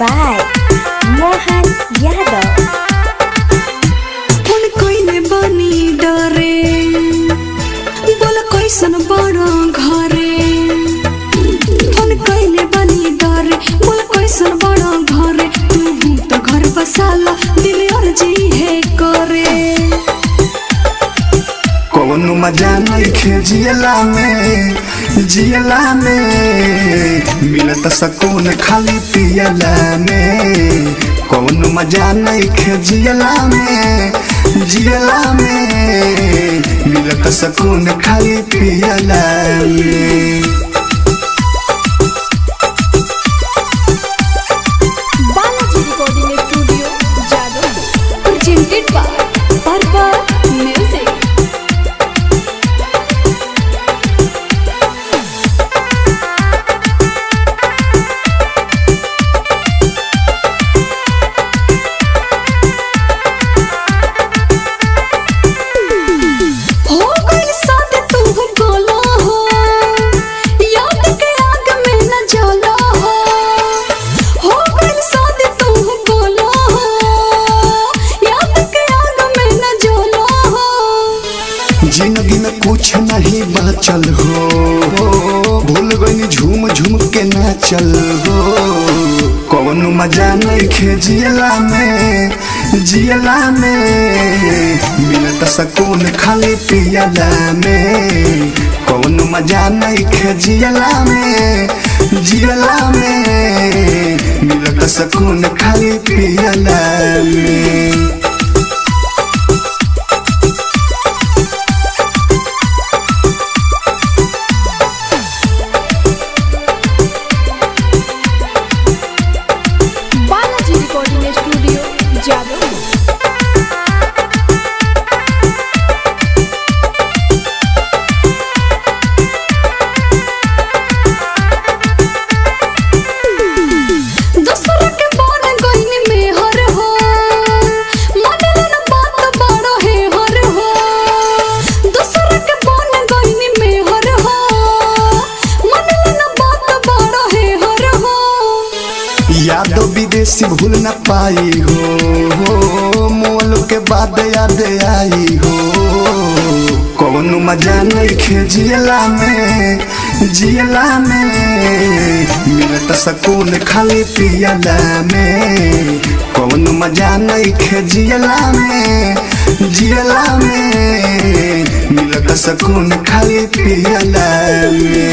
By Mohan Yadav. Phone कइले बानी डरे, बोल कैसन बड़ घरे। फोन कइले बानी डरे, बोल कैसन बड़ घरे। तू त घर बसाला, दिल अर्जी है करे। कौनो मजा नइखे जियला में, जियला में मिलत सकून खाली पियला में। कौनो मजा नइखे जियला में, जियला में मिलत सकून खाली पियला में। Balaji recording studio Jadav, presented by Purple music. हो गइल साथ तू गोला हो, याद के आग में न जला हो। हो गइल साथ तू गोला हो, याद के आग में न जला हो। जिंदगी में कुछ नहीं बचल हो, भूल गई झूम झूम के नाचल हो। कौनो मजा नइखे जियला में, जियला में मिलत सकून खाली पियला में। कौनो मजा नइखे जियला में, जियला में मिलत सकून खाली पियला में। Balaji recording studio Jadav. दूसरा के बन गइल में हर हो, मानेला न बात बड़ो है हर हो। दूसरा के बन गइल में हर हो, मानेला न बात बड़ो है हर हो। यादो विदेशी भूल न पाई हो, मोल के बाद याद आई हो। कौनो मजा नइखे जियला में, जियला में मिलत सकून खाली पियला में। कौनो मजा नइखे जियला में, जियला में मिलत सकून खाली पियला में।